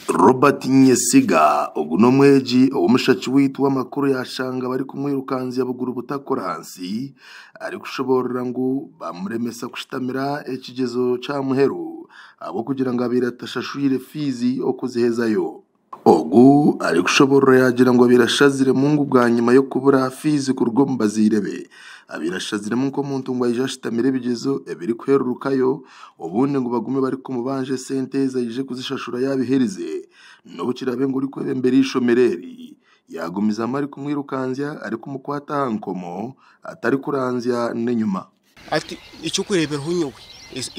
Robert Nyesiga ogu n'omwegi ou omushaki waitu w'amakuru yaashanga barikumwirukanzya buguru butakora ahansi arikushoboorora ngu bamuremesa kushutamira ekigyezo ky'aha muheru ahabw'okugira ngu abaire atashashwire fiizi okuzihezayo. Ogu arikushoboorora yaagira ngu abaire ashaziremu ngu bwanyima y'okubura fiizi kuruga omu bazaire be, abaire ashaziremu nk'omuntu ngu aije ashutamire ebigyezo ebirikuhererukayo obundi ngu bagume barikumubanja esente ezi aije kuzishashura yaabiherize. N'obu kiraabe ngu orikwebembera eishomero eri yaagumizamu arikumwirukanzya arikumukwata aha nkomo atarikuranzya n'enyima. Hati eky'okureeberaho nyowe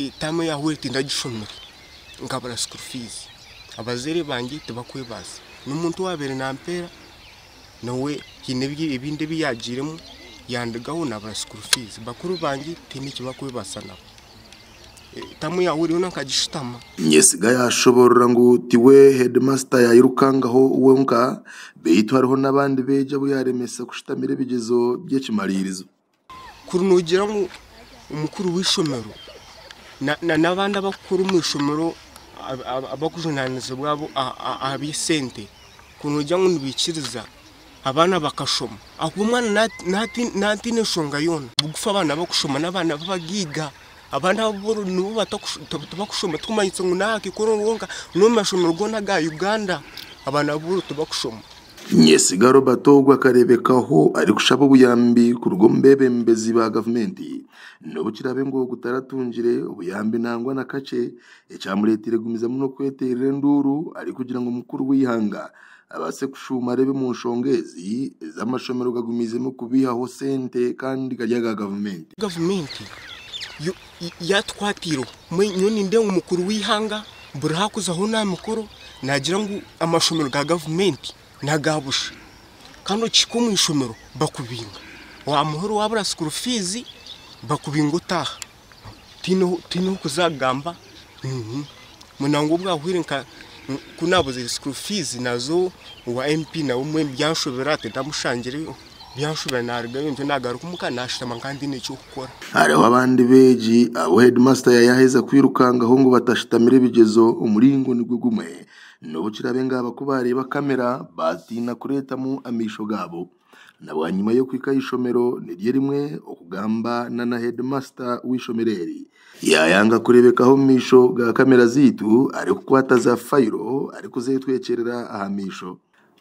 etaamu eyahweire tindagishomire nkabura school fees abazaire bangye tibakwebaasa n'omuntu owaabaire nampeera nawe haine ebindi ebi yaagiiremu yandigaho nabura school fees bakuru bangye tihaine eki bakwebaasa nabo etaamu eyahweire yoona nkagishutama. Nyesiga yaashoboorora ngu tiwe heedimasita yaayirukangaho wenka beitu hariho n'abandi beegi abu yaaremesa kushutamira ebigyezo by'ekimariirizo. Kuri noogira ngu omukuru w'eishomero n'abandi abarikukora omu ishomero abarikujunaanizibwa aha by'esente kuri noogira ngu nibaikiriza abaana bakashoma ahakuba omwana naaba ataine nshonga yoona, bugufu abaana abarikushoma n'abaana b'abagaiga abaana abooro nibo tibarikushoma tikumanyisa ngu n'aha Kikoro honka n'omu mashomero goona aga Uganda abaana abooro tibarikushoma. Nyesiga Robert ogu akareebekaho arikushaba obuyambi kuruga omu beebembezi ba gavumenti. N'obu kiraabe ngu ogu taratungire obuyambi nangwa na kakye, ekyamureeteire kugumizamu n'okweteerera enduuru arikugira ngu mukuru w'eihanga abaase kushuuma areebe omu nshonga ezi ez'amashomero gagumiizemu kubiihaho sente kandi gari aga gavumenti. Gavumenti yo yaatukwatiireho, nyowe nindeeba ngu mukuru w'eihanga buri ahu arikuza hoona aha mikoro naagira ngu amashomero ga gavumenti n'aga busha kandi okihika omu ishomero bakubinga wamuhurira wabura school fees bakubinga otaaha tihaine ow'okuza kugamba nangwa obwahwire nka ku naabuzire school fees naza owa MP nawe mbwenu byanshobera tindamushangireyo byanshobera narugayo ntyo nagaruka omuka nashutama nka ntaine eky'okukora. Hariho abandi beegi abu heedimasita yaayaheza kwirukangaho ngu batashutamire ebigyezo omuringo nigwo gumwe. N'obu kiraabe ngu aba ku baareeba kamera baatiina kureetamu amaisho gaabo. Na bwanyima y'okuhika aha ishomero niryo rimwe okugamba na na heedimasita w'eishomero eri yaayanga kureebekaho omu maisho ga kamera zaitu arikukwata za fayiro arikuzeetwekyerera aha maisho.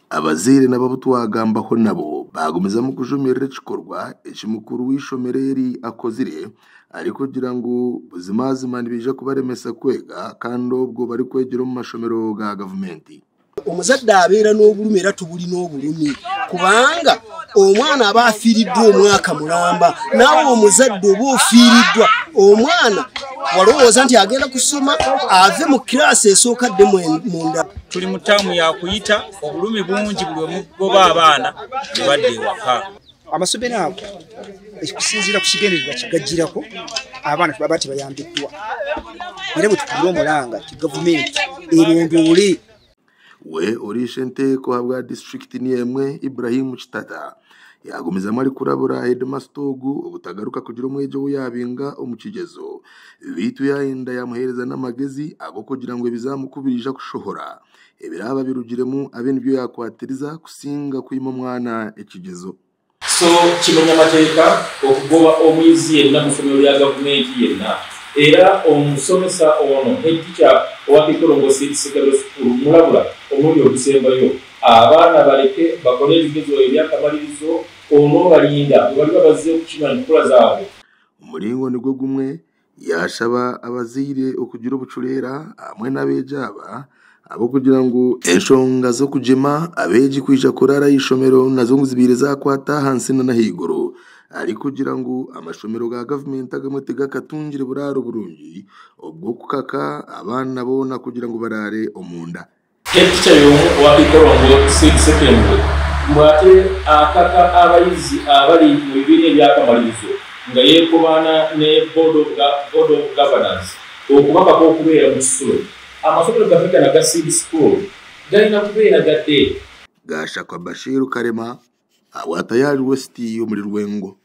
Abazaire nabo abu twagambaho nabo baagumizamu kujumirira ekikorwa eki mukuru w'eishomero eri akozire arikugira ngu buzimazima nibaija kubaremesa kwega kandi obwo barikwegyera omu mashomero ga gavumenti. Omuzadde abeera n'obulumi era tubulina obulumi kubanga omwana aba afiiriddwa omwaka mulamba, naawe omuzadde oba ofiiriddwa omwana walowooza nti agenda kusoma ave mu kiraasi esooka adde munda. Tuli mu ttaamu ya kuyita, obulumi bungi buli omugoba abaana ne badda ewaka. Amasomero ago okusinziira ku kigendererwa kigajjirako abaana baba tebayambiddwa era bwe tukubira omulanga nti gavumenti erondoole. We oriishe enteeko ahabwa disiturikiti niyo emwe Ibrahim Kitata yaagumizamu arikurabura heedimasita ogu obutagaruka kugira omwegi ou yaabinga omu kigyezo beitu yaayenda yaamuheereza n'amagezi ag'okugira ngu ebizaamuku biriija kushohora ebiraaba birugiremu abe nibyo yaakwatiriza kusinga kwima omwana ekigyezo. So kimenya mateeka okugoba omuyizi yenna mu ssomero lya gavumenti yenna era omusomesa ono head teacher owa Kikorongo Seed Secondary School mulabula omulundi ogusembayo abaana baleke bakole ebigezo ebyakamalirizo onoobalinda bwebaliba bazze okukima empapula zaabwe. Omuringo nigwo gumwe yaashaba abazaire okugira obucureera hamwe n'abeegi aba ahabw'okugira ngu enshonga z'okugyema abeegi kwija kuraara aha ishomero nazo ngu zibaire zaakwata ahansi n'ahaiguru arikugira ngu amashomero ga gavumenti agamwe tigakatungire buraaro burungi obw'okukaka abaana boona kugira ngu baraare omunda. Head teacher y'omu owa Kikorongo Seed Secondary mbu ate akaka abayizi abali mu bibiina eby'akamalirizo nga yeekobaana ne Board of Governors okubakaka okubeera mu kisulo. Amasomero gaffe gano aga Seed School galina kubeera ga day. Gashakwa Bashir Karema, ahabwa Tayari West omuri Rwengo.